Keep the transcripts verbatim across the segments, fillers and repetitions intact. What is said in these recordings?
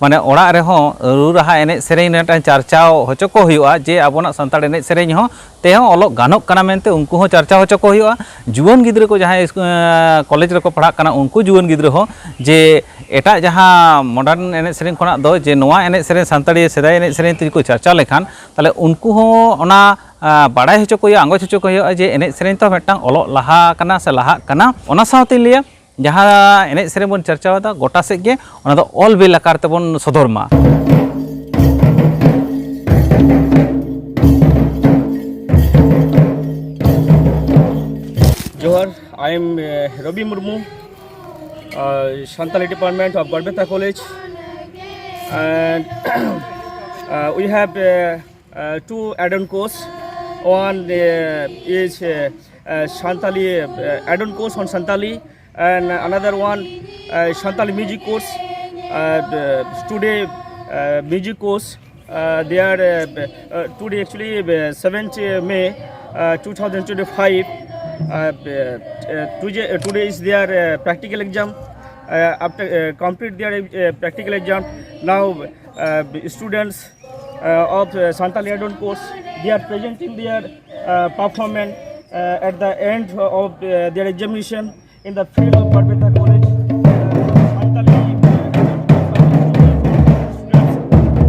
ᱢᱟᱱᱮ ᱚᱲᱟᱜ ᱨᱮᱦᱚᱸ ᱨᱩ ᱨᱟᱦᱟ ᱮᱱᱮᱡ ᱥᱮᱨᱮᱧ ᱨᱮ ᱢᱤᱫᱴᱟᱝ ᱪᱟᱨᱪᱟᱣ ᱦᱚᱪᱚ ᱠᱚ ᱦᱩᱭᱩᱜᱼᱟ, ᱡᱮ ᱟᱵᱚᱱᱟᱜ ᱥᱟᱱᱛᱟᱲ ᱮᱱᱮᱡ ᱥᱮᱨᱮᱧ ᱦᱚᱸ ᱛᱮᱦᱚᱸ ᱚᱞᱚᱜ ᱜᱟᱱᱚᱜ ᱠᱟᱱᱟ ᱢᱮᱱᱛᱮ ᱩᱱᱠᱩ ᱦᱚᱸ ᱪᱟᱨᱪᱟᱣ ᱦᱚᱪᱚ ᱠᱚ ᱦᱩᱭᱩᱜᱼᱟ᱾ ᱡᱩᱣᱟᱹᱱ ᱜᱤᱫᱽᱨᱟᱹ ᱠᱚ ᱡᱟᱦᱟᱸᱭ ᱤᱥᱠᱩ-, ᱮᱸ, ᱠᱚᱞᱮᱡᱽ ᱨᱮᱠᱚ ᱯᱟᱲᱦᱟᱜ ᱠᱟᱱᱟ, ᱩᱱᱠᱩ ᱡᱩᱣᱟᱹᱱ ᱜᱤᱫᱽᱨᱟᱹ ᱦᱚᱸ ᱡᱮ ᱮᱴᱟᱜ ᱡᱟᱦᱟᱸ ᱢᱚᱰᱟᱨᱱ ᱮᱱᱮᱡ ᱥᱮᱨᱮᱧ ᱠᱷᱚᱱᱟᱜ ᱫᱚ ᱡᱮ ᱱᱚᱣᱟ ᱮᱱᱮᱡ ᱥᱮᱨᱮᱧ, ᱥᱟᱱᱛᱟᱲᱤ ᱥᱮᱫᱟᱭ ᱮᱱᱮᱡ ᱥᱮᱨᱮᱧ ᱛᱮ ᱡᱩᱫᱤ ᱠᱚ ᱪᱟᱨᱪᱟᱣ ᱞᱮᱠᱷᱟᱱ, ᱛᱟᱦᱚᱞᱮ ᱩᱱᱠᱩ ᱦᱚᱸ ᱚᱱᱟ, ᱟᱸ, ᱵᱟᱲᱟᱭ ᱦᱚᱪᱚ ᱠᱚ ᱦᱩᱭᱩᱜᱼᱟ, ᱟᱸᱜᱚᱪ ᱦᱚᱪᱚ ᱠᱚ ᱦᱩᱭᱩᱜᱼᱟ ᱡᱮ ᱮᱱᱮᱡ ᱥᱮᱨᱮᱧ ᱛᱚ ᱢᱤᱫᱴᱟᱝ ᱚᱞᱚᱜ ᱞᱟᱦᱟ ᱟᱠᱟᱱᱟ ᱥᱮ ᱞᱟᱦᱟᱜ ᱠᱟᱱᱟ᱾ ᱚᱱᱟ ᱥᱟᱶᱛᱮᱧ ᱞᱟᱹᱭᱟ, ᱡᱟᱦᱟᱸ ᱮᱱᱮᱡ ᱥᱮᱨᱮᱧ ᱵᱚᱱ ᱪᱟᱨᱪᱟᱣ ᱮᱫᱟ, ᱜᱚᱴᱟ ᱥᱮᱫ ᱜᱮ ᱚᱱᱟ ᱫᱚ ᱚᱞ ᱵᱤᱞ ᱟᱠᱟᱨ ᱛᱮᱵᱚᱱ ᱥᱚᱫᱚᱨ ᱢᱟ᱾ Johar, I am uh, Ravi Murmu, uh, Santali Department of Garbeta College, and uh, we have uh, uh, two add-on course. One uh, is uh, uh, Santali uh, add-on course on Santali, and another one uh, Santali music course. Uh, the- today uh, music course. Uh, they are uh, uh, today actually uh, seventh May uh, two thousand twenty-five. Uh, uh, today, uh, today is their uh, practical exam. Uh, after uh, complete their uh, practical exam, now uh, students uh, of uh, Santali add-on course, they are presenting their uh, performance uh, at the end of uh, their examination in the field of Garbeta College. Uh, Santali, uh, students,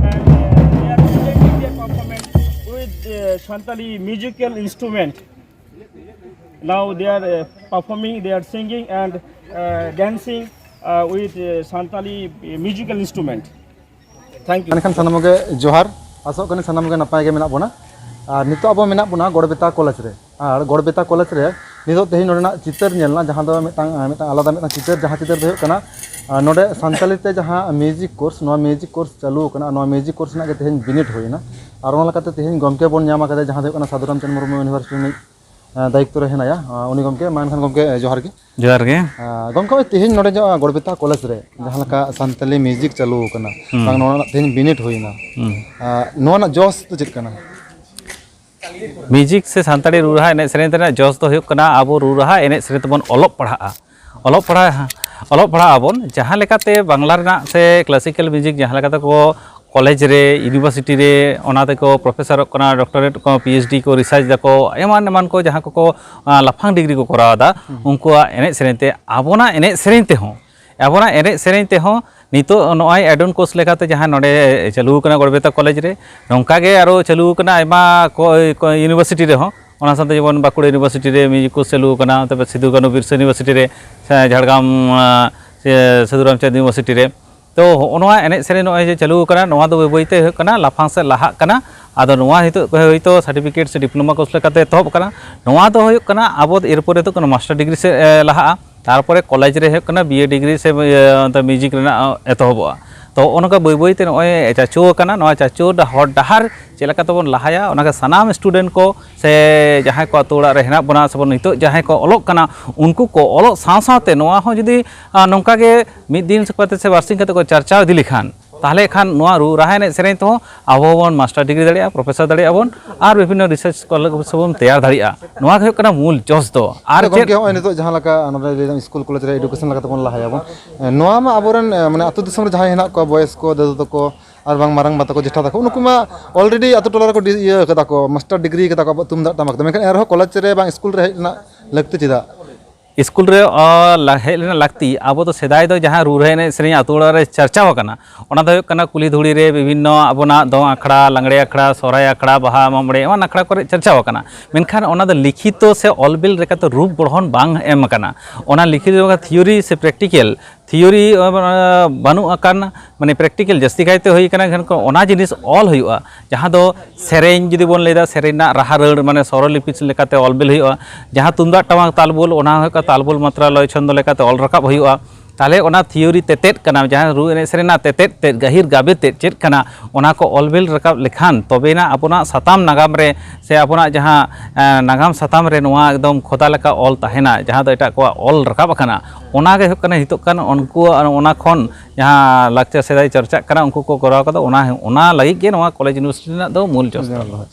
and uh, they are presenting their performance with uh, Santali musical instrument. Now they are uh, performing, they are singing and uh, dancing uh, with uh, Santali musical instrument. Thank you. ᱮᱱᱠᱷᱟᱱ ᱥᱟᱱᱟᱢ ᱠᱚᱜᱮ ᱡᱚᱦᱟᱨ᱾ ᱟᱥᱚᱜ ᱠᱟᱹᱱᱟᱹᱧ ᱥᱟᱱᱟᱢ ᱜᱮ ᱱᱟᱯᱟᱭ ᱜᱮ ᱢᱮᱱᱟᱜ ᱵᱚᱱᱟ᱾ ᱟᱨ ᱱᱤᱛᱚᱜ ᱟᱵᱚ ᱢᱮᱱᱟᱜ ᱵᱚᱱᱟ ᱜᱚᱲᱵᱮᱛᱟ ᱠᱚᱞᱮᱡᱽ ᱨᱮ᱾ ᱟᱨ ᱜᱚᱲᱵᱮᱛᱟ ᱠᱚᱞᱮᱡᱽ ᱨᱮ ᱱᱤᱛᱚᱜ ᱛᱮᱦᱮᱧ ᱱᱚᱰᱮᱱᱟᱜ ᱪᱤᱛᱟᱹᱨ ᱧᱮᱞ ᱮᱱᱟ, ᱡᱟᱦᱟᱸ ᱫᱚ ᱢᱤᱫᱴᱟᱝ, ᱢᱤᱫᱴᱟᱝ ᱟᱞᱟᱫᱟ ᱢᱤᱫᱴᱟᱝ ᱪᱤᱛᱟᱹᱨ, ᱡᱟᱦᱟᱸ ᱪᱤᱛᱟᱹᱨ ᱫᱚ ᱦᱩᱭᱩᱜ ᱠᱟᱱᱟ, ᱟᱨ ᱱᱚᱰᱮ ᱥᱟᱱᱛᱟᱞᱤ ᱛᱮ ᱡᱟᱦᱟᱸ ᱢᱤᱣᱡᱤᱠ ᱠᱳᱨᱥ, ᱱᱚᱣᱟ ᱢᱤᱣᱡᱤᱠ ᱠᱳᱨᱥ ᱪᱟᱹᱞᱩ ᱟᱠᱟᱱᱟ, ᱱᱚᱣᱟ ᱢᱤᱣᱡᱤᱠ ᱠᱳᱨᱥ ᱨᱮᱱᱟᱜ ᱜᱮ ᱛᱮᱦᱮᱧ ᱵᱤᱱᱤᱰ ᱦᱩᱭᱮᱱᱟ᱾ ᱟᱨ ᱚᱱᱟ ᱞᱮᱠᱟᱛᱮ ᱛᱮᱦᱮᱧ ᱜᱚᱢᱠᱮ ᱵᱚᱱ ᱧᱟᱢ ᱟᱠᱟᱫᱮ, ᱡᱟᱦᱟᱸ ᱫᱚ ᱦᱩᱭᱩᱜ ᱠᱟᱱᱟ ᱥᱟᱫᱷᱩ ᱨᱟᱢᱪᱟᱸᱫᱽ ᱢᱩᱨᱢᱩ ᱤᱭᱩᱱᱤᱵᱷᱟᱨᱥᱤᱴᱤ ᱨᱤᱱᱤᱡ ᱫᱟᱭᱤᱛᱛᱚ ᱨᱮ ᱦᱮᱱᱟᱭᱟ᱾ ᱩᱱᱤ ᱜᱚᱢᱠᱮ, ᱢᱟ ᱮᱱᱠᱷᱟᱱ ᱜᱚᱢᱠᱮ, ᱡᱚᱦᱟᱨ ᱜᱮ᱾ ᱡᱚᱦᱟᱨ ᱜᱮ᱾ ᱜᱚᱢᱠᱮ, ᱱᱚᱜᱼᱚᱭ ᱛᱮᱦᱮᱧ ᱱᱚᱰᱮ ᱡᱟᱦᱟᱸ ᱜᱚᱲᱵᱮᱛᱟ ᱠᱚᱞᱮᱡᱽ ᱨᱮ ᱡᱟᱦᱟᱸ ᱞᱮᱠᱟ ᱥᱟᱱᱛᱟᱞᱤ ᱢᱤᱣᱡᱤᱠ ᱪᱟᱹᱞᱩ ᱟᱠᱟᱱᱟ, ᱦᱩᱸ᱾ ᱵᱟᱝ, ᱱᱚᱣᱟ ᱨᱮᱱᱟᱜ ᱛᱮᱦᱮᱧ ᱵᱤᱱᱤᱰ ᱦᱩᱭᱱᱟ᱾ ᱦᱩᱸ᱾ ᱱᱚᱣᱟ ᱨᱮᱱᱟᱜ ᱡᱚᱥ ᱫᱚ ᱪᱮᱫ ᱠᱟᱱᱟ? ᱢᱤᱣᱡᱤᱠ ᱥᱮ ᱥᱟᱱᱛᱟᱲᱤ ᱨᱩ ᱨᱟᱦᱟ ᱮᱱᱮᱡ ᱥᱮᱨᱮᱧ ᱨᱮᱱᱟᱜ ᱡᱚᱥ ᱫᱚ ᱦᱩᱭᱩᱜ ᱠᱟᱱᱟ, ᱟᱵᱚ ᱨᱩ ᱨᱟᱦᱟ ᱮᱱᱮᱡ ᱥᱮᱨᱮᱧ ᱛᱮᱵᱚᱱ ᱚᱞᱚᱜ ᱯᱟᱲᱦᱟᱜᱼᱟ᱾ ᱚᱞᱚᱜ ᱯᱟᱲᱦᱟᱣ ᱚᱞᱚᱜ ᱯᱟᱲᱦᱟᱜ ᱟᱵᱚᱱ, ᱡᱟᱦᱟᱸ ᱞᱮᱠᱟᱛᱮ ᱵᱟᱝᱞᱟ ᱨᱮᱱᱟᱜ ᱥᱮ ᱠᱞᱟᱥᱤᱠᱟᱞ ᱢᱤᱣᱡᱤᱠ ᱡᱟᱦᱟᱸ ᱞᱮᱠᱟᱛᱮ ᱠᱚ ᱠᱚᱞᱮᱡᱽ ᱨᱮ, ᱤᱭᱩᱱᱤᱵᱷᱟᱨᱥᱤᱴᱤ ᱨᱮ, ᱚᱱᱟ ᱛᱮᱠᱚ ᱯᱨᱚᱯᱷᱮᱥᱚᱨᱚᱜ ᱠᱟᱱᱟ, ᱰᱚᱠᱴᱚᱨᱮᱴ ᱠᱚ, ᱯᱤ ᱮᱭᱤᱪ ᱰᱤ ᱠᱚ, ᱨᱤᱥᱟᱨᱪ ᱫᱟᱠᱚ, ᱮᱢᱟᱱ ᱮᱢᱟᱱ ᱠᱚ ᱡᱟᱦᱟᱸ ᱠᱚᱠᱚ, ᱟ, ᱞᱟᱯᱷᱟᱝ ᱰᱤᱜᱽᱨᱤ ᱠᱚ ᱠᱚᱨᱟᱣ ᱮᱫᱟ, ᱩᱱᱠᱩᱣᱟᱜ ᱮᱱᱮᱡ ᱥᱮᱨᱮᱧ ᱛᱮ, ᱟᱵᱚᱱᱟᱜ ᱮᱱᱮᱡ ᱥᱮᱨᱮᱧ ᱛᱮᱦᱚᱸ, ᱟᱵᱚᱱᱟᱜ ᱮᱱᱮᱡ ᱥᱮᱨᱮᱧ ᱛᱮᱦᱚᱸ ᱱᱤᱛᱚᱜ ᱱᱚᱜᱼᱚᱭ ᱮᱰ ᱚᱱ ᱠᱳᱨᱥ ᱞᱮᱠᱟᱛᱮ ᱡᱟᱦᱟᱸ ᱱᱚᱰᱮ ᱪᱟᱹᱞᱩ ᱟᱠᱟᱱᱟ ᱜᱚᱲᱵᱮᱛᱟ ᱠᱚᱞᱮᱡᱽ ᱨᱮ, ᱱᱚᱝᱠᱟ ᱜᱮ ᱟᱨᱚ ᱪᱟᱹᱞᱩ ᱟᱠᱟᱱᱟ ᱟᱭᱢᱟ ᱠᱚ, ᱠᱚ ᱤᱭᱩᱱᱤᱵᱷᱟᱨᱥᱤᱴᱤ ᱨᱮᱦᱚᱸ᱾ ᱚᱱᱟ ᱥᱟᱶᱛᱮ ᱡᱮᱢᱚᱱ ᱵᱟᱸᱠᱩᱲᱟ ᱤᱭᱩᱱᱤᱵᱷᱟᱨᱥᱤᱴᱤ ᱨᱮ ᱢᱤᱣᱡᱤᱠ ᱠᱳᱨᱥ ᱪᱟᱹᱞᱩ ᱟᱠᱟᱱᱟ, ᱛᱟᱨᱯᱚᱨ ᱥᱤᱫᱩ ᱠᱟᱹᱱᱦᱩ ᱵᱤᱨᱥᱟ ᱤᱭᱩᱱᱤᱵᱷᱟᱨᱥᱤᱴᱤ ᱨᱮ, ᱥᱮ ᱡᱷᱟᱲᱜᱨᱟᱢ, ᱟ, ᱥᱮ ᱥᱟᱹᱫᱷᱩ ᱨᱟᱢᱪᱟᱸᱫᱽ ᱤᱭᱩᱱᱤᱵᱷᱟᱨᱥᱤᱴᱤ ᱨᱮ᱾ ᱛᱚ, ᱦᱚᱸᱜᱼᱚ ᱱᱚᱣᱟ ᱮᱱᱮᱡ ᱥᱮᱨᱮᱧ ᱱᱚᱜᱼᱚᱭ ᱡᱮ ᱪᱟᱹᱞᱩ ᱟᱠᱟᱱᱟ, ᱱᱚᱣᱟ ᱫᱚ ᱵᱟᱹᱭ ᱵᱟᱹᱭ ᱛᱮ ᱦᱩᱭᱩᱜ ᱠᱟᱱᱟ, ᱞᱟᱯᱷᱟᱝ ᱥᱮᱫ ᱞᱟᱦᱟᱜ ᱠᱟᱱᱟ᱾ ᱟᱫᱚ ᱱᱚᱣᱟ ᱱᱤᱛᱚᱜ ᱦᱚᱭᱛᱳ ᱥᱟᱨᱴᱤᱯᱷᱤᱠᱮᱴ ᱥᱮ ᱰᱤᱯᱞᱳᱢᱟ ᱠᱳᱨᱥ ᱞᱮᱠᱟᱛᱮ ᱮᱛᱚᱦᱚᱵ ᱠᱟᱱᱟ᱾ ᱱᱚᱣᱟ ᱫᱚ ᱦᱩᱭᱩᱜ ᱠᱟᱱᱟ ᱟᱵᱚ ᱮᱨᱯᱚᱨᱮ ᱫᱚ ᱠᱳᱱᱳ ᱢᱟᱥᱴᱟᱨ ᱰᱤᱜᱽᱨᱤ ᱥᱮᱫ, ᱮ, ᱞᱟᱦᱟᱜᱼᱟ᱾ ᱛᱟᱨᱯᱚᱨᱮ ᱠᱚᱞᱮᱡᱽ ᱨᱮ ᱦᱩᱭᱩᱜ ᱠᱟᱱᱟ ᱵᱤ ᱮ ᱰᱤᱜᱽᱨᱤ ᱥᱮ, ᱤᱭᱟᱹ, ᱚᱱᱛᱮ ᱢᱤᱣᱡᱤᱠ ᱨᱮᱱᱟᱜ ᱮᱛᱚᱦᱚᱵᱚᱜᱼᱟ᱾ ᱛᱚ, ᱦᱚᱸᱜᱼᱚ ᱱᱚᱝᱠᱟ ᱵᱟᱹᱭ ᱵᱟᱹᱭ ᱛᱮ ᱱᱚᱜᱼᱚᱭ ᱪᱟᱪᱳ ᱟᱠᱟᱱᱟ᱾ ᱱᱚᱣᱟ ᱪᱟᱪᱳ ᱰᱟ-, ᱦᱚᱨ ᱰᱟᱦᱟᱨ ᱪᱮᱫ ᱞᱮᱠᱟ ᱛᱮᱵᱚᱱ ᱞᱟᱦᱟᱭᱟ, ᱚᱱᱟᱜᱮ ᱥᱟᱱᱟᱢ ᱥᱴᱩᱰᱮᱱᱴ ᱠᱚ ᱥᱮ ᱡᱟᱦᱟᱸᱭ ᱠᱚ ᱟᱛᱳ ᱚᱲᱟᱜ ᱨᱮ ᱦᱮᱱᱟᱜ ᱵᱚᱱᱟ ᱥᱮᱵᱚᱱ ᱱᱤᱛᱚᱜ ᱡᱟᱦᱟᱸᱭ ᱠᱚ ᱚᱞᱚᱜ ᱠᱟᱱᱟ, ᱩᱱᱠᱩ ᱠᱚ ᱚᱞᱚᱜ ᱥᱟᱶ ᱥᱟᱶᱛᱮ ᱱᱚᱣᱟ ᱦᱚᱸ ᱡᱩᱫᱤ, ᱟ, ᱱᱚᱝᱠᱟ ᱜᱮ ᱢᱤᱫ ᱫᱤᱱ ᱠᱟᱛᱮ ᱥᱮ ᱵᱟᱨᱥᱤᱧ ᱠᱟᱛᱮ ᱠᱚ ᱪᱟᱨᱪᱟᱣ ᱤᱫᱤ ᱞᱮᱠᱷᱟᱱ, ᱛᱟᱦᱚᱞᱮ ᱠᱷᱟᱱ ᱱᱚᱣᱟ ᱨᱩ ᱨᱟᱦᱟ ᱮᱱᱮᱡ ᱥᱮᱨᱮᱧ ᱛᱮᱦᱚᱸ ᱟᱵᱚ ᱵᱚᱱ ᱢᱟᱥᱴᱟᱨ ᱰᱤᱜᱽᱨᱤ ᱫᱟᱲᱮᱭᱟᱜᱼᱟ, ᱯᱨᱚᱯᱷᱮᱥᱚᱨ ᱫᱟᱲᱮᱭᱟᱜᱼᱟ ᱵᱚᱱ, ᱟᱨ ᱵᱤᱵᱷᱤᱱᱱᱚ ᱨᱤᱥᱟᱨᱪ ᱥᱠᱚᱞᱟᱨ ᱵᱚᱱ ᱛᱮᱭᱟᱨ ᱫᱟᱲᱮᱭᱟᱜᱼᱟ᱾ ᱱᱚᱣᱟ ᱜᱮ ᱦᱩᱭᱩᱜ ᱠᱟᱱᱟ ᱢᱩᱞ ᱡᱚᱥ ᱫᱚ᱾ ᱟᱨ ᱟᱫᱚ ᱪᱮᱫ ᱜᱚᱢᱠᱮ, ᱦᱚᱸᱜᱼᱚᱭ ᱱᱤᱛᱚᱜ ᱡᱟᱦᱟᱸ ᱞᱮᱠᱟ ᱱᱚᱰᱮ ᱞᱟᱹᱭ ᱫᱟᱢ ᱥᱠᱩᱞ ᱠᱚᱞᱮᱡᱽ ᱨᱮ ᱮᱰᱩᱠᱮᱥᱚᱱ ᱞᱮᱠᱟ ᱛᱮᱵᱚᱱ ᱞᱟᱦᱟᱭᱟᱵᱚᱱ, ᱮ, ᱱᱚᱣᱟ ᱢᱟ ᱟᱵᱚᱨᱮᱱ, ᱮ, ᱢᱟᱱᱮ ᱟᱹᱛᱩ ᱫᱤᱥᱚᱢ ᱨᱮ ᱡᱟᱦᱟᱸᱭ ᱦᱮᱱᱟᱜ ᱠᱚᱣᱟ, ᱵᱚᱭᱮᱥ ᱠᱚ, ᱫᱟᱹᱫᱩ ᱛᱟᱠᱚ ᱟᱨ ᱵᱟᱝ ᱢᱟᱨᱟᱝ ᱵᱟ ᱛᱟᱠᱚ, ᱡᱮᱴᱷᱟ ᱛᱟᱠᱚ, ᱩᱱᱠᱩ ᱢᱟ ᱚᱞᱨᱮᱰᱤ ᱟᱹᱛᱩ ᱴᱚᱞᱟ ᱨᱮᱠᱚ ᱰᱤ-, ᱤᱭᱟᱹ ᱠᱟᱫᱟ ᱠᱚ, ᱢᱟᱥᱴᱟᱨ ᱰᱤᱜᱽᱨᱤ ᱠᱟᱫᱟ ᱠᱚ ᱟᱵᱚᱣᱟᱜ ᱛᱩᱢᱫᱟᱜ ᱴᱟᱢᱟᱠ ᱛᱮ᱾ ᱢᱮᱱᱠᱷᱟᱱ ᱮᱱᱨᱮᱦᱚᱸ ᱠᱚᱞᱮᱡᱽ ᱨᱮ ᱵᱟᱝ ᱥᱠᱩᱞ ᱨᱮ ᱦᱮᱡ ᱨᱮᱱᱟᱜ ᱞᱟᱹᱠᱛᱤ ᱪᱮᱫᱟᱜ? ᱥᱠᱩᱞ ᱨᱮ, ᱟ, ᱞᱟ-, ᱦᱮᱡ ᱨᱮᱱᱟᱜ ᱞᱟᱹᱠᱛᱤ, ᱟᱵᱚ ᱫᱚ ᱥᱮᱫᱟᱭ ᱫᱚ ᱡᱟᱦᱟᱸ ᱨᱩ ᱨᱟᱦᱟ ᱮᱱᱮᱡ ᱥᱮᱨᱮᱧ ᱟᱹᱛᱩ ᱚᱲᱟᱜ ᱨᱮ ᱪᱟᱨᱪᱟᱣ ᱟᱠᱟᱱᱟ, ᱚᱱᱟ ᱫᱚ ᱦᱩᱭᱩᱜ ᱠᱟᱱᱟ ᱠᱩᱞᱦᱤ ᱫᱷᱩᱲᱤ ᱨᱮ ᱵᱤᱵᱷᱤᱱᱱᱚ ᱟᱵᱚᱱᱟᱜ ᱫᱚᱝ ᱟᱠᱷᱲᱟ, ᱞᱟᱜᱽᱲᱮ ᱟᱠᱷᱲᱟ, ᱥᱚᱦᱨᱟᱭ ᱟᱠᱷᱲᱟ, ᱵᱟᱦᱟ, ᱢᱟᱜ ᱢᱚᱬᱮ, ᱮᱢᱟᱱ ᱟᱠᱷᱲᱟ ᱠᱚᱨᱮ ᱪᱟᱨᱪᱟᱣ ᱟᱠᱟᱱᱟ᱾ ᱢᱮᱱᱠᱷᱟᱱ ᱚᱱᱟ ᱫᱚ ᱞᱤᱠᱷᱤᱛᱚ ᱥᱮ ᱚᱞ ᱵᱤᱞ ᱞᱮᱠᱟᱛᱮ ᱨᱩᱯ ᱜᱚᱲᱦᱚᱱ ᱵᱟᱝ ᱮᱢ ᱟᱠᱟᱱᱟ᱾ ᱚᱱᱟ ᱞᱤᱠᱷᱤᱛᱚ ᱛᱷᱤᱭᱳᱨᱤ ᱥᱮ ᱯᱨᱮᱠᱴᱤᱠᱮᱞ, ᱛᱷᱤᱭᱳᱨᱤ, ᱟ, ᱵᱟᱹᱱᱩᱜ ᱟᱠᱟᱱ, ᱢᱟᱱᱮ ᱯᱨᱮᱠᱴᱤᱠᱮᱞ ᱡᱟᱹᱥᱛᱤ ᱠᱟᱭᱛᱮ ᱦᱩᱭ ᱟᱠᱟᱱᱟ᱾ ᱮᱱᱠᱷᱟᱱ ᱠᱚ ᱚᱱᱟ ᱡᱤᱱᱤᱥ ᱚᱞ ᱦᱩᱭᱩᱜᱼᱟ, ᱡᱟᱦᱟᱸ ᱫᱚ ᱥᱮᱨᱮᱧ ᱡᱩᱫᱤ ᱵᱚᱱ ᱞᱟᱹᱭᱫᱟ, ᱥᱮᱨᱮᱧ ᱨᱮᱱᱟᱜ ᱨᱟᱦᱟ ᱨᱟᱹᱲ, ᱢᱟᱱᱮ ᱥᱚᱨᱚᱞᱤᱯᱤ ᱞᱮᱠᱟᱛᱮ ᱚᱞ ᱵᱤᱞ ᱦᱩᱭᱩᱜᱼᱟ᱾ ᱡᱟᱦᱟᱸ ᱛᱩᱢᱫᱟᱜ ᱴᱟᱢᱟᱠ ᱛᱟᱞ ᱵᱚᱞ, ᱚᱱᱟ ᱦᱩᱭᱩᱜ ᱠᱟᱱᱟ ᱛᱟᱞ ᱵᱚᱞ ᱢᱟᱛᱨᱟ ᱞᱚᱭ ᱪᱷᱚᱱᱫᱚ ᱞᱮᱠᱟᱛᱮ ᱚᱞ ᱨᱟᱠᱟᱵ ᱦᱩᱭᱩᱜᱼᱟ᱾ ᱛᱟᱦᱚᱞᱮ ᱚᱱᱟ ᱛᱷᱤᱭᱳᱨᱤ ᱛᱮᱛᱮᱫ ᱠᱟᱱᱟ, ᱡᱟᱦᱟᱸ ᱨᱩ ᱮᱱᱮᱡ ᱥᱮᱨᱮᱧ ᱨᱮᱱᱟᱜ ᱛᱮᱛᱮᱫ ᱛᱮᱫ, ᱜᱟᱹᱦᱤᱨ ᱜᱟᱵᱮ ᱛᱮᱫ ᱪᱮᱫ ᱠᱟᱱᱟ, ᱚᱱᱟ ᱠᱚ ᱚᱞ ᱵᱤᱞ ᱨᱟᱠᱟᱵ ᱞᱮᱠᱷᱟᱱ ᱛᱚᱵᱮᱱᱟ ᱟᱵᱚᱱᱟᱜ ᱥᱟᱛᱟᱢ ᱱᱟᱜᱟᱢ ᱨᱮ ᱥᱮ ᱟᱵᱚᱱᱟᱜ ᱡᱟᱦᱟᱸ, ᱮᱸ, ᱱᱟᱜᱟᱢ ᱥᱟᱛᱟᱢ ᱨᱮ ᱱᱚᱣᱟ ᱮᱠᱫᱚᱢ ᱠᱷᱚᱫᱟ ᱞᱮᱠᱟ ᱚᱞ ᱛᱟᱦᱮᱱᱟ, ᱡᱟᱦᱟᱸ ᱫᱚ ᱮᱴᱟᱜ ᱠᱚᱣᱟᱜ ᱚᱞ ᱨᱟᱠᱟᱵ ᱟᱠᱟᱱᱟ᱾ ᱚᱱᱟ ᱜᱮ ᱦᱩᱭᱩᱜ ᱠᱟᱱᱟ ᱱᱤᱛᱚᱜ ᱠᱟᱱ ᱩᱱᱠᱩ, ᱚᱱᱟ ᱠᱷᱚᱱ ᱡᱟᱦᱟᱸ ᱞᱟᱠᱪᱟᱨ ᱥᱮᱫᱟᱭ ᱪᱚᱨᱪᱟᱜ ᱠᱟᱱᱟ, ᱩᱱᱠᱩ ᱠᱚ ᱠᱚᱨᱟᱣ ᱠᱟᱫᱟ, ᱚᱱᱟ, ᱚᱱᱟ ᱞᱟᱹᱜᱤᱫ ᱜᱮ ᱱᱚᱣᱟ ᱠᱚᱞᱮᱡᱽ ᱤᱭᱩᱱᱤᱵᱷᱟᱨᱥᱤᱴᱤ ᱨᱮᱱᱟᱜ ᱫᱚ ᱢᱩᱞ ᱡᱚᱥ ᱫᱚ᱾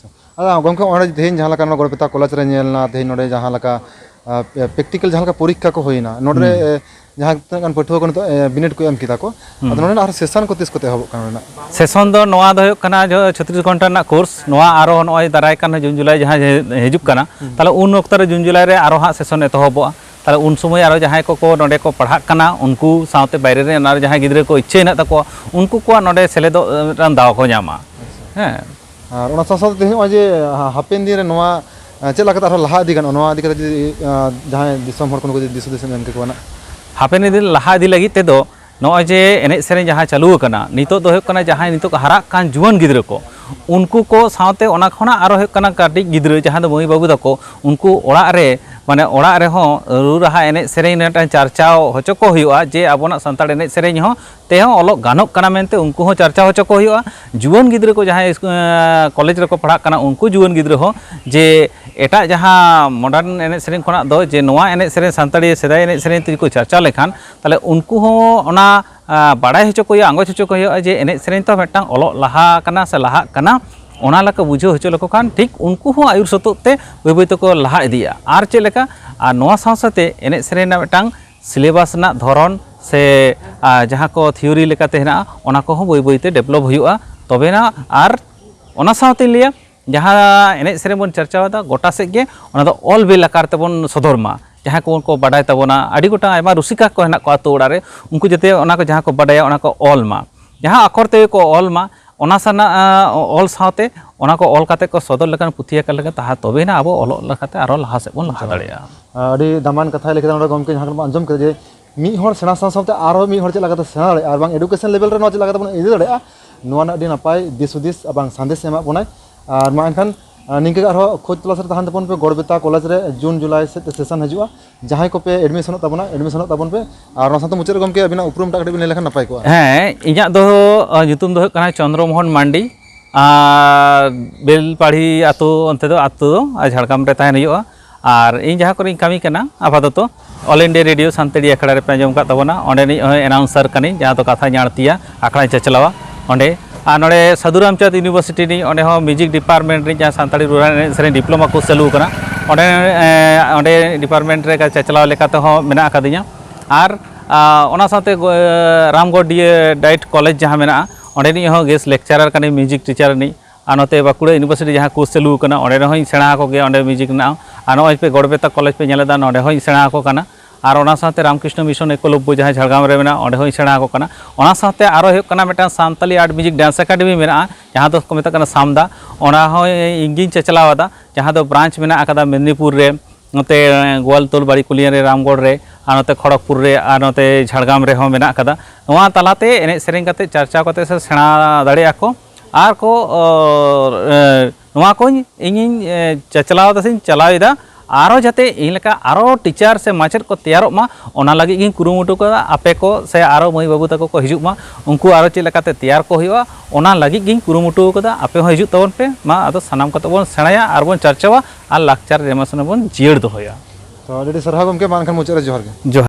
ᱟᱫᱚ ᱜᱚᱢᱠᱮ, ᱚᱸᱰᱮ ᱛᱮᱦᱮᱧ ᱡᱟᱦᱟᱸ ᱞᱮᱠᱟ ᱱᱚᱣᱟ ᱜᱚᱲᱵᱮᱛᱟ ᱠᱚᱞᱮᱡᱽ ᱨᱮ ᱧᱮᱞ ᱮᱱᱟ, ᱛᱮᱦᱮᱧ ᱱᱚᱰᱮ ᱡᱟᱦᱟᱸ ᱞᱮᱠᱟ, ᱟ, ᱯᱨᱮᱠᱴᱤᱠᱮᱞ ᱡᱟᱦᱟᱸ ᱞᱮᱠᱟ ᱯᱚᱨᱤᱠᱠᱷᱟ ᱠᱚ ᱦᱩᱭᱱᱟ, ᱱᱚᱰᱮ ᱨᱮ, ᱦᱩᱸ᱾ ᱮ, ᱡᱟᱦᱟᱸ ᱛᱤᱱᱟᱹᱜ ᱜᱟᱱ ᱯᱟᱹᱴᱷᱩᱣᱟᱹ ᱠᱚ ᱱᱤᱛᱚᱜ ᱵᱤᱱᱤᱰ ᱠᱚ ᱮᱢ ᱠᱮᱫᱟ ᱠᱚ, ᱟᱫᱚ ᱱᱚᱰᱮᱱᱟᱜ ᱟᱨᱦᱚᱸ ᱥᱮᱥᱚᱱ ᱠᱚ ᱛᱤᱥ ᱠᱚᱛᱮ ᱮᱦᱚᱵᱚᱜ ᱠᱟᱱᱟ ᱱᱚᱰᱮᱱᱟᱜ? ᱥᱮᱥᱚᱱ ᱫᱚ ᱱᱚᱣᱟ ᱫᱚ ᱦᱩᱭᱩᱜ ᱠᱟᱱᱟ ᱡᱚ- ᱪᱷᱚᱛᱨᱤᱥ ᱜᱷᱚᱱᱴᱟ ᱨᱮᱱᱟᱜ ᱠᱳᱨᱥ᱾ ᱱᱚᱣᱟ ᱟᱨᱚ ᱱᱚᱜᱼᱚᱭ ᱫᱟᱨᱟᱭ ᱠᱟᱱ ᱡᱩᱱ ᱡᱩᱞᱟᱭ ᱡᱟᱦᱟᱸ ᱦᱤᱡᱩᱜ ᱠᱟᱱᱟ, ᱛᱟᱦᱚᱞᱮ ᱩᱱ ᱚᱠᱛᱚ ᱨᱮ ᱡᱩᱱ ᱡᱩᱞᱟᱭ ᱨᱮ ᱟᱨᱚ ᱦᱟᱸᱜ ᱥᱮᱥᱚᱱ ᱮᱛᱚᱦᱚᱵᱚᱜᱼᱟ᱾ ᱛᱟᱦᱚᱞᱮ ᱩᱱ ᱥᱚᱢᱚᱭ ᱟᱨᱚ ᱡᱟᱦᱟᱸᱭ ᱠᱚᱠᱚ ᱱᱚᱰᱮ ᱠᱚ ᱯᱟᱲᱦᱟᱜ ᱠᱟᱱᱟ, ᱩᱱᱠᱩ ᱥᱟᱶᱛᱮ ᱵᱟᱭᱨᱮ ᱨᱮ ᱟᱨ ᱡᱟᱦᱟᱸᱭ ᱜᱤᱫᱽᱨᱟᱹ ᱠᱚ ᱤᱪᱪᱷᱟᱹ ᱦᱮᱱᱟᱜ ᱛᱟᱠᱚᱣᱟ, ᱩᱱᱠᱩ ᱠᱚᱣᱟᱜ ᱱᱚᱰᱮ ᱥᱮᱞᱮᱫᱚᱜ ᱢᱤᱫᱴᱟᱝ ᱫᱟᱣ ᱠᱚ ᱧᱟᱢᱟ᱾ ᱦᱮᱸ᱾ ᱟᱨ ᱚᱱᱟ ᱥᱟᱶ ᱥᱟᱶᱛᱮ ᱛᱮᱦᱮᱧ ᱱᱚᱜᱼᱚᱭ ᱡᱮ, ᱦᱟ-, ᱦᱟᱯᱮᱱ ᱫᱤᱱ ᱨᱮ ᱱᱚᱣᱟ, ᱟ, ᱪᱮᱫ ᱞᱮᱠᱟᱛᱮ ᱟᱨᱦᱚᱸ ᱞᱟᱦᱟ ᱤᱫᱤ ᱜᱟᱱᱚᱜᱼᱟ, ᱱᱚᱣᱟ ᱤᱫᱤ ᱠᱟᱛᱮ ᱡᱩᱫᱤ, ᱟ, ᱡᱟᱦᱟᱸᱭ ᱫᱤᱥᱚᱢ ᱦᱚᱲ ᱠᱚ ᱱᱩᱠᱩ ᱡᱩᱫᱤ ᱫᱤᱥ ᱦᱩᱫᱤᱥ ᱮᱢ ᱠᱮᱠᱚᱣᱟ ᱱᱟᱜ? ᱦᱟᱯᱮᱱ ᱫᱤᱱ ᱞᱟᱦᱟ ᱤᱫᱤ ᱞᱟᱹᱜᱤᱫ ᱛᱮᱫᱚ ᱱᱚᱜᱼᱚᱭ ᱡᱮ ᱮᱱᱮᱡ ᱥᱮᱨᱮᱧ ᱡᱟᱦᱟᱸ ᱪᱟᱹᱞᱩ ᱟᱠᱟᱱᱟ, ᱱᱤᱛᱚᱜ ᱫᱚ ᱦᱩᱭᱩᱜ ᱠᱟᱱᱟ ᱡᱟᱦᱟᱸᱭ ᱱᱤᱛᱚᱜ ᱦᱟᱨᱟᱜ ᱠᱟᱱ ᱡᱩᱣᱟᱹᱱ ᱜᱤᱫᱽᱨᱟᱹ ᱠᱚ, ᱩᱱᱠᱩ ᱠᱚ ᱥᱟᱶᱛᱮ ᱚᱱᱟ ᱠᱷᱚᱱᱟᱜ ᱟᱨᱚ ᱦᱩᱭᱩᱜ ᱠᱟᱱᱟ ᱠᱟᱹᱴᱤᱡ ᱜᱤᱫᱽᱨᱟᱹ, ᱡᱟᱦᱟᱸ ᱫᱚ ᱢᱟᱹᱭ ᱵᱟᱹᱵᱩ ᱛᱟᱠᱚ, ᱩᱱᱠᱩ ᱚᱲᱟᱜ ᱨᱮ, ᱢᱟᱱᱮ ᱚᱲᱟᱜ ᱨᱮᱦᱚᱸ ᱨᱩ ᱨᱟᱦᱟ ᱮᱱᱮᱡ ᱥᱮᱨᱮᱧ ᱨᱮ ᱢᱤᱫᱴᱟᱝ ᱪᱟᱨᱪᱟᱣ ᱦᱚᱪᱚ ᱠᱚ ᱦᱩᱭᱩᱜᱼᱟ, ᱡᱮ ᱟᱵᱚᱱᱟᱜ ᱥᱟᱱᱛᱟᱲ ᱮᱱᱮᱡ ᱥᱮᱨᱮᱧ ᱦᱚᱸ ᱛᱮᱦᱚᱸ ᱚᱞᱚᱜ ᱜᱟᱱᱚᱜ ᱠᱟᱱᱟ ᱢᱮᱱᱛᱮ ᱩᱱᱠᱩ ᱦᱚᱸ ᱪᱟᱨᱪᱟᱣ ᱦᱚᱪᱚ ᱠᱚ ᱦᱩᱭᱩᱜᱼᱟ᱾ ᱡᱩᱣᱟᱹᱱ ᱜᱤᱫᱽᱨᱟᱹ ᱠᱚ ᱡᱟᱦᱟᱸᱭ ᱤᱥᱠᱩ-, ᱮᱸ, ᱠᱚᱞᱮᱡᱽ ᱨᱮᱠᱚ ᱯᱟᱲᱦᱟᱜ ᱠᱟᱱᱟ, ᱩᱱᱠᱩ ᱡᱩᱣᱟᱹᱱ ᱜᱤᱫᱽᱨᱟᱹ ᱦᱚᱸ ᱡᱮ ᱮᱴᱟᱜ ᱡᱟᱦᱟᱸ ᱢᱚᱰᱟᱨᱱ ᱮᱱᱮᱡ ᱥᱮᱨᱮᱧ ᱠᱷᱚᱱᱟᱜ ᱫᱚ ᱡᱮ ᱱᱚᱣᱟ ᱮᱱᱮᱡ ᱥᱮᱨᱮᱧ, ᱥᱟᱱᱛᱟᱲᱤ ᱥᱮᱫᱟᱭ ᱮᱱᱮᱡ ᱥᱮᱨᱮᱧ ᱛᱮ ᱡᱩᱫᱤ ᱠᱚ ᱪᱟᱨᱪᱟᱣ ᱞᱮᱠᱷᱟᱱ, ᱛᱟᱦᱚᱞᱮ ᱩᱱᱠᱩ ᱦᱚᱸ ᱚᱱᱟ, ᱟ, ᱵᱟᱲᱟᱭ ᱦᱚᱪᱚ ᱠᱚ ᱦᱩᱭᱩᱜᱼᱟ, ᱟᱸᱜᱚᱪ ᱦᱚᱪᱚ ᱠᱚ ᱦᱩᱭᱩᱜᱼᱟ ᱡᱮ ᱮᱱᱮᱡ ᱥᱮᱨᱮᱧ ᱛᱚ ᱢᱤᱫᱴᱟᱝ ᱚᱞᱚᱜ ᱞᱟᱦᱟ ᱠᱟᱱᱟ ᱥᱮ ᱞᱟᱦᱟᱜ ᱠᱟᱱᱟ, ᱚᱱᱟ ᱞᱮᱠᱟ ᱵᱩᱡᱷᱟᱹᱣ ᱦᱚᱪᱚ ᱞᱮᱠᱚ ᱠᱷᱟᱱ ᱴᱷᱤᱠ ᱩᱱᱠᱩ ᱦᱚᱸ ᱟᱹᱭᱩᱨ ᱥᱟᱹᱛᱚᱜ ᱛᱮ ᱵᱟᱹᱭ ᱵᱟᱹᱭ ᱛᱮᱠᱚ ᱞᱟᱦᱟ ᱤᱫᱤᱜᱼᱟ᱾ ᱟᱨ ᱪᱮᱫ ᱞᱮᱠᱟ, ᱟᱨ ᱱᱚᱣᱟ ᱥᱟᱶ ᱥᱟᱶᱛᱮ ᱮᱱᱮᱡ ᱥᱮᱨᱮᱧ ᱨᱮᱱᱟᱜ ᱢᱤᱫᱴᱟᱝ ᱥᱤᱞᱮᱵᱟᱥ ᱨᱮᱱᱟᱜ ᱫᱷᱚᱨᱚᱱ ᱥᱮ, ᱟ, ᱡᱟᱦᱟᱸ ᱠᱚ ᱛᱷᱤᱭᱳᱨᱤ ᱞᱮᱠᱟᱛᱮ ᱦᱮᱱᱟᱜᱼᱟ, ᱚᱱᱟ ᱠᱚᱦᱚᱸ ᱵᱟᱹᱭ ᱵᱟᱹᱭ ᱛᱮ ᱰᱮᱵᱷᱞᱚᱯ ᱦᱩᱭᱩᱜᱼᱟ᱾ ᱛᱚᱵᱮᱱᱟ ᱟᱨ ᱚᱱᱟ ᱥᱟᱶᱛᱮᱧ ᱞᱟᱹᱭᱟ, ᱡᱟᱦᱟᱸ ᱮᱱᱮᱡ ᱥᱮᱨᱮᱧ ᱵᱚᱱ ᱪᱟᱨᱪᱟᱣ ᱮᱫᱟ, ᱜᱚᱴᱟ ᱥᱮᱫ ᱜᱮ ᱚᱱᱟ ᱫᱚ ᱚᱞ ᱵᱤᱞ ᱟᱠᱟᱨ ᱛᱮᱵᱚᱱ ᱥᱚᱫᱚᱨ ᱢᱟ᱾ ᱡᱟᱦᱟᱸᱭ ᱠᱚ ᱠᱚ ᱵᱟᱰᱟᱭ ᱛᱟᱵᱚᱱᱟ, ᱟᱹᱰᱤ ᱜᱚᱴᱟᱝ ᱟᱭᱢᱟ ᱨᱩᱥᱤᱠᱟ ᱠᱚ ᱦᱮᱱᱟᱜ ᱠᱚᱣᱟ ᱟᱹᱛᱩ ᱚᱲᱟᱜ ᱨᱮ, ᱩᱱᱠᱩ ᱡᱟᱛᱮ ᱚᱱᱟ ᱠᱚ ᱡᱟᱦᱟᱸ ᱠᱚ ᱵᱟᱰᱟᱭᱟ, ᱚᱱᱟ ᱠᱚ ᱚᱞ ᱢᱟ, ᱡᱟᱦᱟᱸ ᱟᱠᱷᱚᱨ ᱛᱮᱜᱮ ᱠᱚ ᱚᱞ ᱢᱟ, ᱚᱱᱟ ᱥᱟᱱᱟ-, ᱟ, ᱚᱞ ᱥᱟᱶᱛᱮ ᱚᱱᱟ ᱠᱚ ᱚᱞ ᱠᱟᱛᱮ ᱠᱚ ᱥᱚᱫᱚᱨ ᱞᱮᱠᱷᱟᱱ ᱯᱩᱛᱷᱤ ᱟᱠᱟᱨ ᱞᱮᱠᱟ, ᱛᱟᱦᱟ-, ᱛᱚᱵᱮᱭᱮᱱᱟ ᱟᱵᱚ ᱚᱞᱚᱜ ᱞᱮᱠᱟᱛᱮ ᱟᱨᱚ ᱞᱟᱦᱟ ᱥᱮᱫ ᱵᱚᱱ ᱞᱟᱦᱟ ᱫᱟᱲᱮᱭᱟᱜᱼᱟ᱾ ᱟᱹᱰᱤ ᱫᱟᱢᱟᱱ ᱠᱟᱛᱷᱟᱭ ᱞᱟᱹᱭ ᱠᱮᱫᱟ ᱱᱚᱰᱮ ᱜᱚᱢᱠᱮ, ᱡᱟᱦᱟᱸ ᱠᱚ ᱵᱚᱱ ᱟᱸᱡᱚᱢ ᱠᱮᱫᱟ ᱡᱮ ᱢᱤᱫ ᱦᱚᱲ ᱥᱮᱬᱟ ᱥᱟᱶ ᱥᱟᱶᱛᱮ ᱟᱨᱦᱚᱸ ᱢᱤᱫ ᱦᱚᱲ ᱪᱮᱫ ᱞᱮᱠᱟᱛᱮ ᱥᱮᱬᱟ ᱫᱟᱲᱮᱭᱟᱜᱼᱟ ᱟᱨ ᱵᱟᱝ education level ᱨᱮ ᱱᱚᱣᱟ ᱪᱮᱫ ᱞᱮᱠᱟᱛᱮ ᱵᱚᱱ ᱤᱫᱤ ᱫᱟᱲᱮᱭᱟᱜᱼᱟ, ᱱᱚᱣᱟ ᱨᱮᱱᱟᱜ ᱟᱹᱰᱤ ᱱᱟᱯᱟᱭ ᱫᱤᱥ ᱦᱩᱫᱤᱥ ᱮᱵᱚᱝ ᱥᱟᱸᱫᱮᱥ ᱮ ᱮᱢᱟᱜ ᱵᱚᱱᱟᱭ᱾ ᱟᱨ ᱢᱟ ᱮᱱᱠᱷᱟᱱ, ᱟ, ᱱᱤᱝᱠᱟᱹ ᱜᱮ ᱟᱨᱦᱚᱸ ᱠᱷᱳᱡᱽ ᱛᱚᱞᱟᱥ ᱨᱮ ᱛᱟᱦᱮᱱ ᱛᱟᱵᱚᱱ ᱯᱮ᱾ ᱜᱚᱲᱵᱮᱛᱟ ᱠᱚᱞᱮᱡᱽ ᱨᱮ ᱡᱩᱱ ᱡᱩᱞᱟᱭ ᱥᱮᱫ ᱛᱮ ᱥᱮᱥᱚᱱ ᱦᱤᱡᱩᱜᱼᱟ, ᱡᱟᱦᱟᱸᱭ ᱠᱚᱯᱮ admission ᱚᱜ ᱛᱟᱵᱚᱱᱟ, admission ᱚᱜ ᱛᱟᱵᱚᱱ ᱯᱮ᱾ ᱟᱨ ᱚᱱᱟ ᱥᱟᱶᱛᱮ ᱢᱩᱪᱟᱹᱫ ᱨᱮ ᱜᱚᱢᱠᱮ ᱟᱹᱵᱤᱱᱟᱜ ᱩᱯᱨᱩᱢ ᱴᱟᱜ ᱠᱟᱹᱴᱤᱡ ᱵᱤᱱ ᱞᱟᱹᱭ ᱞᱮᱠᱷᱟᱱ ᱱᱟᱯᱟᱭ ᱠᱚᱜᱼᱟ᱾ ᱦᱮᱸ, ᱤᱧᱟᱹᱜ ᱫᱚ, ᱟ, ᱧᱩᱛᱩᱢ ᱫᱚ ᱦᱩᱭᱩᱜ ᱠᱟᱱᱟ ᱪᱚᱱᱫᱨᱚ ᱢᱳᱦᱚᱱ ᱢᱟᱱᱰᱤ᱾ ᱟᱨ ᱵᱮᱞᱯᱟᱲᱦᱤ ᱟᱹᱛᱩ, ᱚᱱᱛᱮ ᱫᱚ ᱟᱹᱛᱩ ᱫᱚ, ᱟᱨ ᱡᱷᱟᱲᱜᱨᱟᱢ ᱨᱮ ᱛᱟᱦᱮᱱ ᱦᱩᱭᱩᱜᱼᱟ᱾ ᱟᱨ ᱤᱧ ᱡᱟᱦᱟᱸ ᱠᱚᱨᱮᱧ ᱠᱟᱹᱢᱤ ᱠᱟᱱᱟ, ᱟᱯᱟᱛᱚᱛᱚ All India Radio ᱥᱟᱱᱛᱟᱲᱤ ᱟᱠᱷᱲᱟ ᱨᱮᱯᱮ ᱟᱸᱡᱚᱢ ᱟᱠᱟᱫ ᱛᱟᱵᱚᱱᱟ, ᱚᱸᱰᱮᱱᱤᱡ ᱦᱚᱸ announcer ᱠᱟᱹᱱᱟᱹᱧ, ᱡᱟᱦᱟᱸ ᱫᱚ ᱠᱟᱛᱷᱟᱧ ᱟᱬᱛᱤᱭᱟ, ᱟᱠᱷᱲᱟᱧ ᱪᱟᱪᱞᱟᱣᱟ ᱚᱸᱰᱮ᱾ ᱟᱨ ᱱᱚᱰᱮ ᱥᱟᱹᱫᱷᱩ ᱨᱟᱢᱪᱟᱸᱫᱽ university ᱨᱤᱧ, ᱚᱸᱰᱮ ᱦᱚᱸ music department ᱨᱤᱧ, ᱡᱟᱦᱟᱸ ᱥᱟᱱᱛᱟᱲᱤ ᱨᱩᱨᱟᱞ ᱮᱱᱮᱡ ᱥᱮᱨᱮᱧ diploma course ᱪᱟᱹᱞᱩ ᱟᱠᱟᱱᱟ, ᱚᱸᱰᱮ, ᱮᱸ, ᱚᱸᱰᱮ department ᱨᱮ ᱪᱟᱪᱞᱟᱣ ᱞᱮᱠᱟ ᱛᱮᱦᱚᱸ ᱢᱮᱱᱟᱜ ᱟᱠᱟᱫᱤᱧᱟ᱾ ᱟᱨ ᱟᱨ ᱚᱱᱟ ᱥᱟᱶᱛᱮ ᱜᱚ-, ᱨᱟᱢᱜᱚᱲ ᱰᱤ ᱮ ᱰᱟᱭᱤᱴ ᱠᱚᱞᱮᱡᱽ ᱡᱟᱦᱟᱸ ᱢᱮᱱᱟᱜᱼᱟ, ᱚᱸᱰᱮᱱᱤᱡ ᱦᱚᱸ ᱜᱮᱥᱴ ᱞᱮᱠᱪᱟᱨᱟᱨ ᱠᱟᱹᱱᱟᱹᱧ, ᱢᱤᱣᱡᱤᱠ ᱴᱤᱪᱟᱨ ᱨᱤᱱᱤᱡ᱾ ᱟᱨ ᱱᱚᱛᱮ ᱵᱟᱸᱠᱩᱲᱟ ᱤᱭᱩᱱᱤᱵᱷᱟᱨᱥᱤᱴᱤ ᱡᱟᱦᱟᱸ ᱠᱳᱨᱥ ᱪᱟᱹᱞᱩ ᱟᱠᱟᱱᱟ, ᱚᱸᱰᱮ ᱨᱮᱦᱚᱸᱧ ᱥᱮᱬᱟ ᱟᱠᱚ ᱜᱮᱭᱟ, ᱚᱸᱰᱮ ᱢᱤᱣᱡᱤᱠ ᱨᱮᱱᱟᱜ ᱦᱚᱸ᱾ ᱟᱨ ᱱᱚᱜᱼᱚᱭ ᱯᱮ ᱜᱚᱲᱵᱮᱛᱟ ᱠᱚᱞᱮᱡᱽ ᱯᱮ ᱧᱮᱞᱮᱫᱟ, ᱱᱚᱸᱰᱮ ᱦᱚᱸᱧ ᱥᱮᱬᱟ ᱟᱠᱚ ᱠᱟᱱᱟ᱾ ᱟᱨ ᱚᱱᱟ ᱥᱟᱶᱛᱮ ᱨᱟᱢᱠᱨᱤᱥᱱᱚ ᱢᱤᱥᱚᱱ ᱮᱠᱚᱞᱚᱵᱽᱵᱚ ᱡᱟᱦᱟᱸ ᱡᱷᱟᱲᱜᱨᱟᱢ ᱨᱮ ᱢᱮᱱᱟᱜᱼᱟ, ᱚᱸᱰᱮ ᱦᱚᱸᱧ ᱥᱮᱬᱟ ᱟᱠᱚ ᱠᱟᱱᱟ᱾ ᱚᱱᱟ ᱥᱟᱶᱛᱮ ᱟᱨᱚ ᱦᱩᱭᱩᱜ ᱠᱟᱱᱟ ᱢᱤᱫᱴᱟᱝ Santali art music dance academy ᱢᱮᱱᱟᱜᱼᱟ, ᱡᱟᱦᱟᱸ ᱫᱚ ᱠᱚ ᱢᱮᱛᱟᱜ ᱠᱟᱱᱟ ᱥᱟᱢᱫᱟ᱾ ᱚᱱᱟ ᱦᱚᱸ ᱤᱧ ᱜᱤᱧ ᱪᱟᱪᱞᱟᱣ ᱮᱫᱟ, ᱡᱟᱦᱟᱸ ᱫᱚ ᱵᱨᱟᱧᱪ ᱢᱮᱱᱟᱜ ᱟᱠᱟᱫᱟ ᱢᱮᱫᱽᱱᱤᱯᱩᱨ ᱨᱮ, ᱱᱚᱛᱮ ᱜᱳᱣᱟᱞᱛᱳᱲ ᱵᱟᱲᱤᱠᱩᱞᱤᱭᱟᱹ ᱨᱮ, ᱨᱟᱢᱜᱚᱲ ᱨᱮ, ᱟᱨ ᱱᱚᱛᱮ ᱠᱷᱚᱲᱚᱜᱽᱯᱩᱨ ᱨᱮ, ᱟᱨ ᱱᱚᱛᱮ ᱡᱷᱟᱲᱜᱨᱟᱢ ᱨᱮᱦᱚᱸ ᱢᱮᱱᱟᱜ ᱟᱠᱟᱫᱟ᱾ ᱱᱚᱣᱟ ᱛᱟᱞᱟᱛᱮ ᱮᱱᱮᱡ ᱥᱮᱨᱮᱧ ᱠᱟᱛᱮ ᱪᱟᱨᱪᱟᱣ ᱠᱟᱛᱮ ᱥᱮ ᱥᱮᱬᱟ ᱫᱟᱲᱮᱭᱟᱜᱼᱟ ᱠᱚ᱾ ᱟᱨ ᱠᱚ, ᱚ, ᱮ, ᱱᱚᱣᱟ ᱠᱚᱧ ᱤᱧᱤᱧ, ᱮ, ᱪᱟᱪᱞᱟᱣ ᱮᱫᱟ ᱥᱮᱧ ᱪᱟᱞᱟᱣ ᱮᱫᱟ᱾ ᱟᱨᱚ ᱡᱟᱛᱮ ᱤᱧ ᱞᱮᱠᱟ ᱟᱨᱚ ᱴᱤᱪᱟᱨ ᱥᱮ ᱢᱟᱪᱮᱫ ᱠᱚ ᱛᱮᱭᱟᱨᱚᱜ ᱢᱟ, ᱚᱱᱟ ᱞᱟᱹᱜᱤᱫ ᱜᱤᱧ ᱠᱩᱨᱩᱢᱩᱴᱩ ᱠᱟᱫᱟ᱾ ᱟᱯᱮ ᱠᱚ ᱥᱮ ᱟᱨᱚ ᱢᱟᱹᱭ ᱵᱟᱹᱵᱩ ᱛᱟᱠᱚ ᱠᱚ ᱦᱤᱡᱩᱜ ᱢᱟ, ᱩᱱᱠᱩ ᱟᱨᱚ ᱪᱮᱫ ᱞᱮᱠᱟᱛᱮ ᱛᱮᱭᱟᱨ ᱠᱚ ᱦᱩᱭᱩᱜᱼᱟ, ᱚᱱᱟ ᱞᱟᱹᱜᱤᱫ ᱜᱤᱧ ᱠᱩᱨᱩᱢᱩᱴᱩ ᱠᱟᱫᱟ᱾ ᱟᱯᱮ ᱦᱚᱸ ᱦᱤᱡᱩᱜ ᱛᱟᱵᱚᱱ ᱯᱮ, ᱢᱟ ᱟᱫᱚ ᱥᱟᱱᱟᱢ ᱠᱟᱛᱮ ᱵᱚᱱ ᱥᱮᱬᱟᱭᱟ ᱟᱨ ᱵᱚᱱ ᱪᱟᱨᱪᱟᱣᱟ ᱟᱨ ᱞᱟᱠᱪᱟᱨ ᱨᱮᱢᱟ ᱥᱟᱱᱟᱢ ᱵᱚᱱ ᱡᱤᱭᱟᱹᱲ ᱫᱚᱦᱚᱭᱟ᱾ ᱛᱚ, ᱟᱹᱰᱤ ᱟᱹᱰᱤ ᱥᱟᱨᱦᱟᱣ ᱜᱚᱢᱠᱮ, ᱢᱟ ᱮᱱᱠᱷᱟᱱ ᱢᱩᱪᱟᱹᱫ ᱨᱮ ᱡᱚᱦᱟᱨ ᱜᱮ᱾ ᱡᱚᱦᱟᱨ᱾